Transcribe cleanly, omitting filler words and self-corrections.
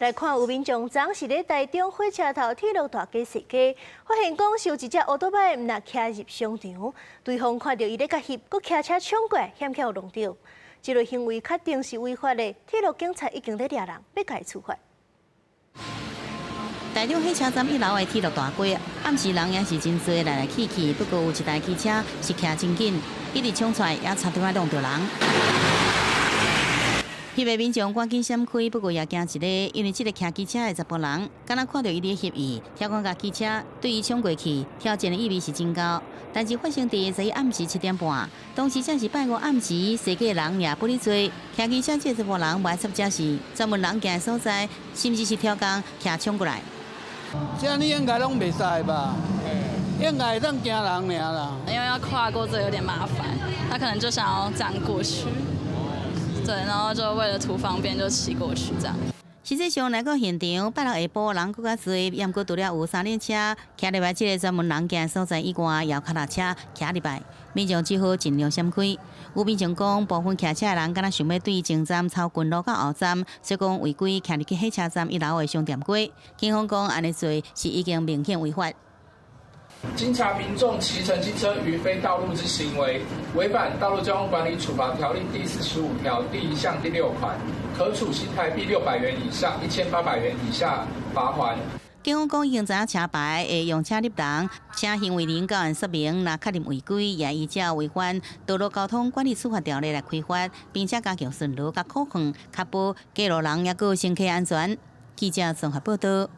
來看有民眾昨昏是咧台中火車頭鐵路大街踅街，發現講是有一隻歐多擺毋若騎入商場，對方看著伊咧共翕，閣騎車衝過來，險巧予撞著。這類行為確定是違法的，鐵路警察已經咧掠人，欲共伊處罰。台中火車站一樓的鐵路大街，暗時人也是真濟來來去去，不過有一台機車是騎真緊，一直衝出來，也差點仔撞著人。彼个民眾趕緊閃開，不過也驚一下，因為這个騎機車的查埔人，敢若看著伊咧翕伊，跳講共機車對伊衝過去，挑戰的意味是真高。但是發生佇昨暗時7點半，當時正是拜五暗時，踅街人也不哩濟，騎機車這个查埔人無插這是專門人行的所在，甚至是刁工騎衝過來。這呢應該攏袂使吧？應該會當驚人爾啦。因為要跨過這有點麻煩，他可能就想要這樣過去。對，然後就為了圖方便就騎過去這樣。實際上來到現場，拜六下晡人閣較濟，毋過除了有三輪車騎入來這个專門人行的所在以外，也有腳踏車騎入來，民眾只好盡量閃開。有民眾講，部分騎車的人敢若想欲對前站草根路到後站，所以講違規騎入去火車站一樓的商店街。警方講，按呢做是已經明顯違法。經查民眾騎乘機車於非道路之行為，違反《道路交通管理處罰條例》第45條第1項第6款，可處新台幣600元以上1800元以下罰鍰。警方講已經知影車牌會用車入人，請行為人到案說明，若確認違規，也依照違反《道路交通管理處罰條例》來開罰，並且加強巡邏佮考核，確保過路人抑閣乘客安全。記者綜合報道。